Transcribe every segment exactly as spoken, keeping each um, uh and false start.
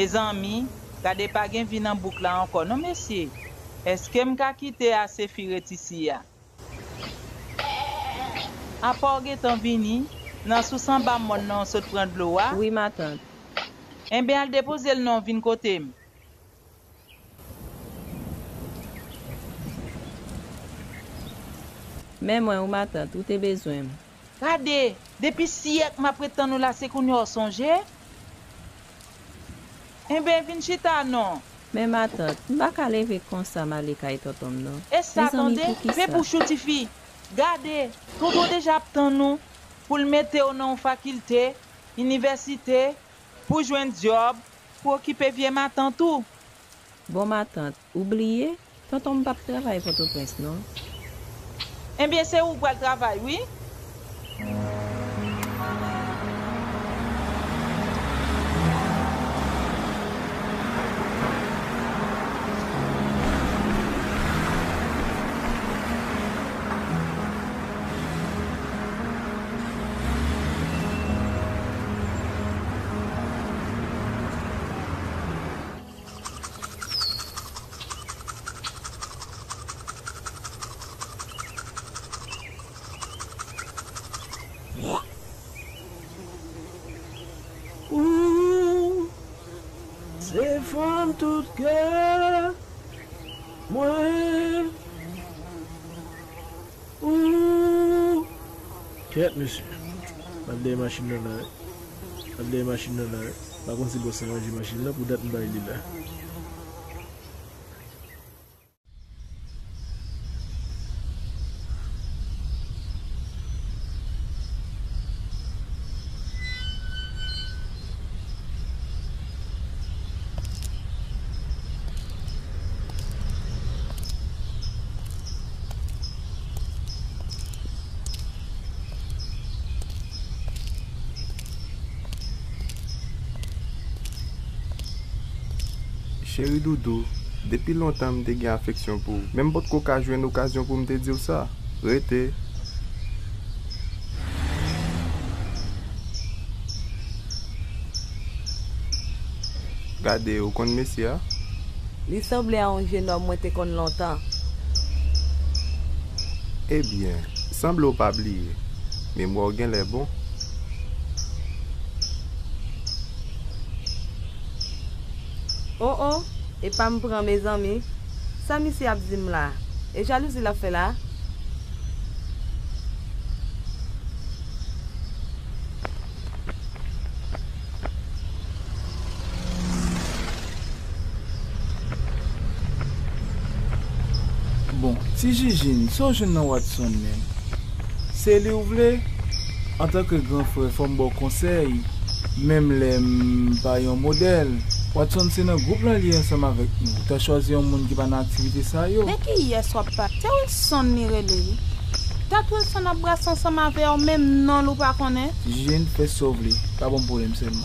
Mezanmi, gade pa gen vi nan bouk la ankò non mesye. Èske m ka kite Asefi ret isi a? Apa w gentan vini? Nan sous anba mòn nan w sot pran dlo a? Wi, matant. Enben, al depoze l non, vin kote m. Men mwen, wi, matant, ou te bezwen m. Gade, depi syèk m ap ret tann ou la, se kounye a w sonje? Enben, vin chita non. Men matant, m pa ka leve konsa m ale kay tonton m non. E sa, tande, men bouch ou tifi. Gade, tonton deja ap tann ou pou l mete w nan yon fakilte, inivèsite, pou jwenn djòb, pou okipe vye matant ou. Bon matant, ou bliye? Tonton m p ap travay Pòtoprens non. Enben, se ou k pral travay, wi. Ou se fanm tout kè mwen. Ooh! Kèt, mesye. L ap dèyè machin nan la wi. L ap dèyè machin nan la wi. M pa konn si bòs la ranje machin nan, pou dat m bay li la. Cheri doudou, depi lontan m te gen afeksyon pou ou, men m potko ka jwenn okazyon pou m te di w sa. Rete. Gade, ou konn mesye a? Li sanble a yon jenòm mwen te konn lontan. Ebyen, sanble w pa bliye. Memwa w genlè bon. O o, epa m pran mezanmi. Sa misye ap di m la? E jalouzi l ap fè la? Bon, ti Jijin, sa w jwenn nan Watson menm? Se li w vle? Antanke gran frè, fò m ba w konsèy, menm lè m pa yon modèl. Watson se nan gwoup lan li ye ansanm avèk nou. Ou ta chwazi yon moun ki pa nan aktivite sa yo. Men kiyès w ap pale? Se Wilson li rele wi. Dat Wilson ap brase ansanm avè w, menm non l ou pa konnen. Ti Jijin, fè sa w vle. Pa ban m pwoblèm sèlman.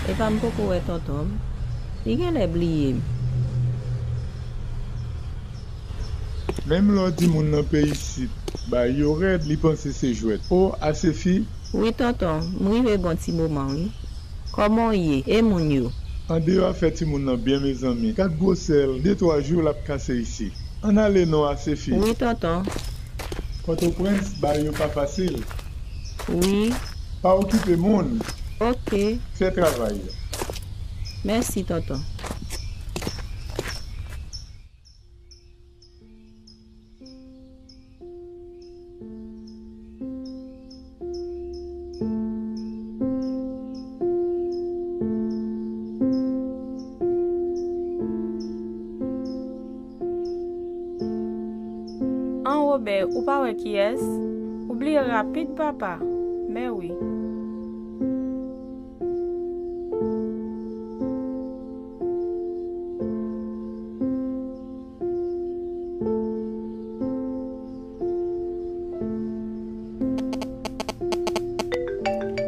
Epa m poko wè tonton m. Li genlè bliye m. Menm lè w di moun nan pe isit, bay yo rèd, li panse se jwèt. O, Asefi? Wi, tonton, m rive gon ti moman, wi. Kòman w ye? E moun yo? Andeyò a fè timoun nan byen, mezanmi. Gad gwosè l, de twa jou l ap kase isi. Ann ale non, Asefi. Wi, tonton. Pòtoprens, bagay yo pa fasil. Wi. Pa okipe moun. Oke. Fè travay. Mèsi, tonton. An Wobè, ou pa wè kiyès? Ou bliye rapid, papa. Mè wi.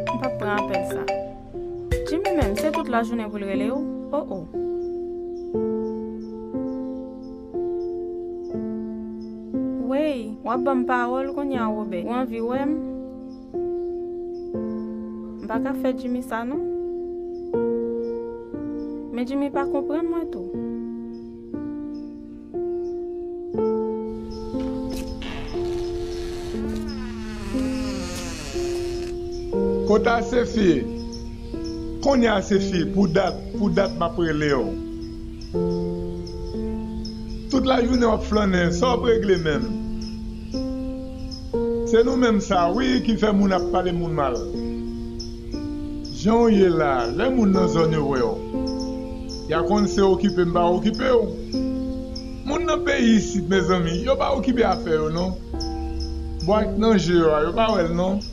M p ap pran apèl sa. Jimmy menm, se tout lajounen pou l rele w? O o. Ey, w ap ban m pawòl kounye a, Wobè. Ou anvi wè m? M pa ka fè Jimmy sa, non. Men Jimmy pa konprann mwen tou. Kòta Sefi, kounye a Sefi, pou dat, pou dat m ap rele w. Tout lajounen w ap flannen, sa w ap regle menm? Se nou menm sa wi ki fè moun ap pale moun mal. Jan w ye la, lè moun nan zòn yo wè w, y a konn se okipe m pa okipe w. Moun nan peyi isit, mezanmi, yo pa okipe afè yo non. Bwa k nan je yo a, yo pa wè l non.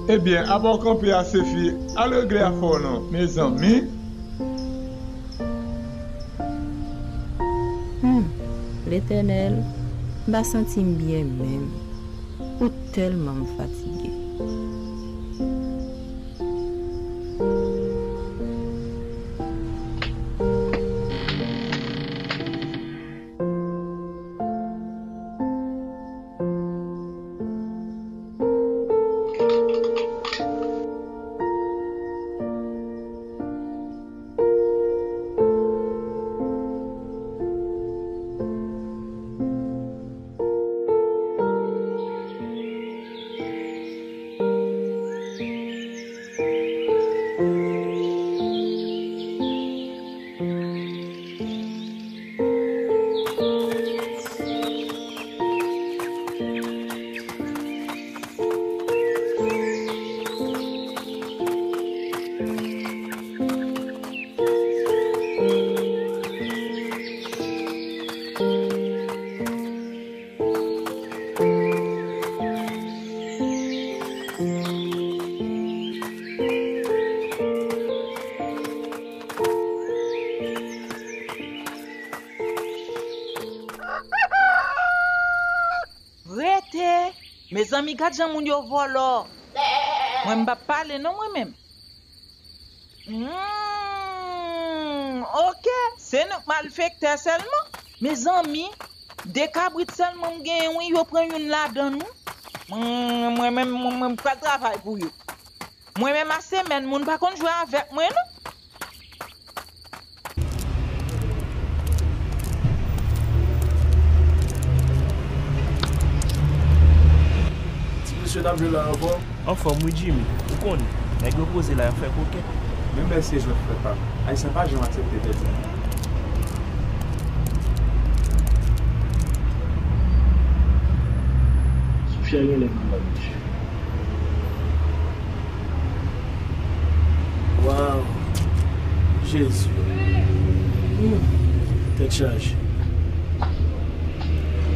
Ebyen, apa w kanpe a Sefi, al regle afè w non, mezanmi. Hmm, Letènèl, m pa santi m byen menm. Ou tèlman m fatige. Rete! Mezanmi, gad jan moun yo vòlò. Mwen m p ap pale non mwen menm. Hmm, ok, se nou k malfektè sèlman. Mezanmi, de kabrit sèlman m genyen wi, yo pran youn ladan n wi. Mwen, mwen menm, mwen, mwen pral travay pou yo. Mwen menm a semèn, moun pa konn jwe avèk mwen non. Ti mesye n ap jwe la anfòm? Anfòm wi Jimmy, ou konnen, nèg yo poze la y ap fè koken. Men mèsi jwèt frè pa m. Ayisyen pa janm aksepte pèdi. Sophia genlè malad mesye. Waw! Jezi! Hmm! Tèt chaje.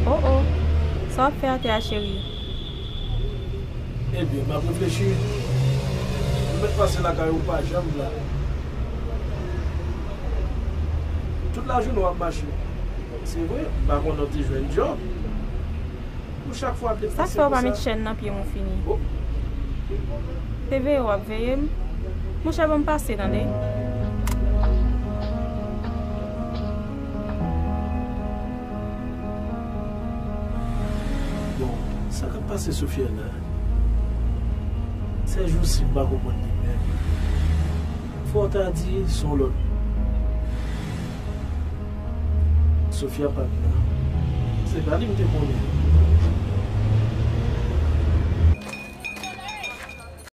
Oh oh! Sa w ap fè atè a cheri? Ebyen, m ap reflechi. Ou mèt pase lakay ou pa janm la. Tout lajounen w ap mache. Se vre, m pa konnen w te jwenn djòb. Pou chak fwa w ap deplase konsa. Sa k fè w pa met chèn nan pye m ou fini? Se veye w ap veye m? Monchè, ban m pase tande. Bon, sa k ap pase Sophia la? Sèjousi m pa konprann li menm. Fò w ta di se yon lòt moun. Sophia pa t la. Se pa li m te konnen.